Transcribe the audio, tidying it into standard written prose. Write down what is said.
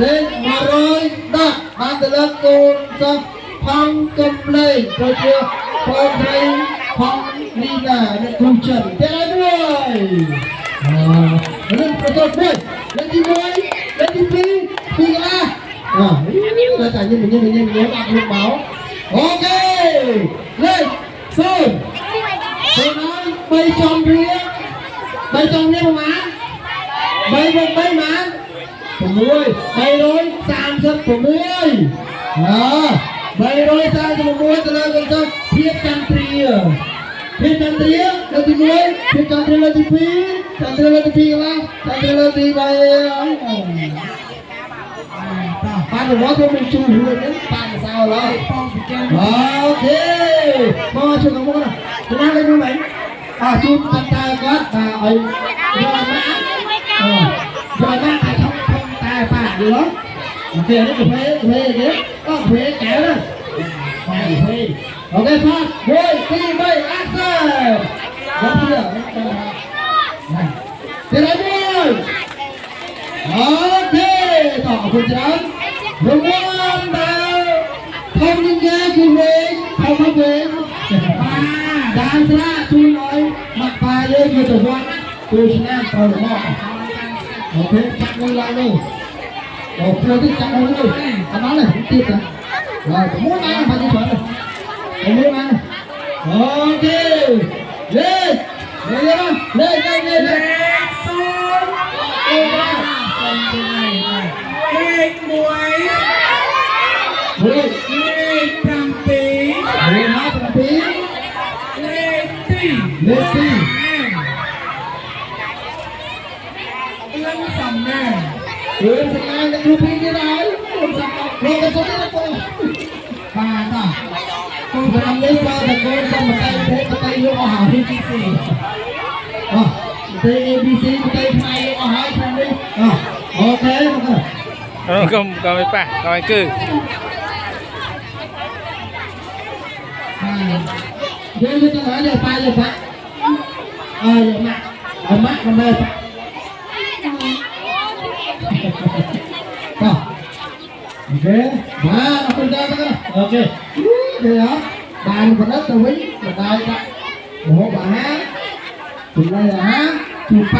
លេខ110បានទៅលើកូនសិស្សផង់កំលេងទៅជាបងស្រីផង់លីណាអ្នកគ្រូចិនតែមួយអឺនឹងប្រកបមួយលេខទី1លេខទី2ពីកន្លះអើតែញញញញញអត់លុបមក OK លេខ0 0ហើយ3ចំរៀង3ចំរៀងប្រហែល3មក3ប្រហែល6 336អើ336ទៅលើកញ្ចក់ភាពចន្ទ្រាភាពចន្ទ្រាលើកទី1ភាពចន្ទ្រាលើកទី2ចន្ទ្រាលើកទី2កន្លះចន្ទ្រាលើកទី3បានរត់ទៅមានជូររួចហ្នឹងបានសោឡើយ បងពិចារ OK មកជួយកមុខណាចំណាលេខមួយមែនអើជូនតាតែគាត់បាទឲ្យយកឲ្យម៉ាក់អឺយកឲ្យម៉ាក់ឲ្យធំធំតែប៉ាយល់ OK នេះកាហ្វេកាហ្វេគេអូកាហ្វេកែវណាកាហ្វេ OK ផាត់1 2 3 action យកទៀតណាទៀតហើយមួយ OK តោះអរគុណច្រើនរង្វាន់ដែលធំជាងគេគឺវែងធំមកវែង បាទ ដានស្រាជូនឲ្យម៉ាក់ប៉ាយើងយកទៅវត្តជួយឆ្នាំត្រូវមក OK ចាក់មួយឡើងនោះអូព្រោះទីចាក់មួយនោះអត់ដល់ទេទៀតតាហើយមួយណាបាច់ច្រើនមួយណា OK លេខលេខលេខលេខលេខ លេខ0 អូបាទ សូមទៅហើយបាទលេខ1 មួយ លេខ7 មួយហើយ7 លេខ2 លេខ2 លឹងសំណាង គឺសញ្ញាអ្នកគ្រូពីរទៀតហើយលោកកសុំទៀតបង បាទតោះ គូប្រាំនេះបើតកូនសំតៃទេតៃយកអស់ហើយ ABC អោះទេ ABC តៃផ្នែកយកអស់ហើយឆ្នាំនេះអោះ OK មក កុំកុំឲ្យប៉ះកុំឲ្យគឺ បាទយើងយកទៅហើយយកប៉ាយកប៉ាអើយកម៉ាក់អម៉ាក់កុំមើលប៉ាតោះ OK បាទអរគុណច្រើន OK ទេអត់បានប៉ុណ្ណឹងទៅវិញម្ដាយដាក់មហូបអាហារចំណីអាហារជូនប៉ា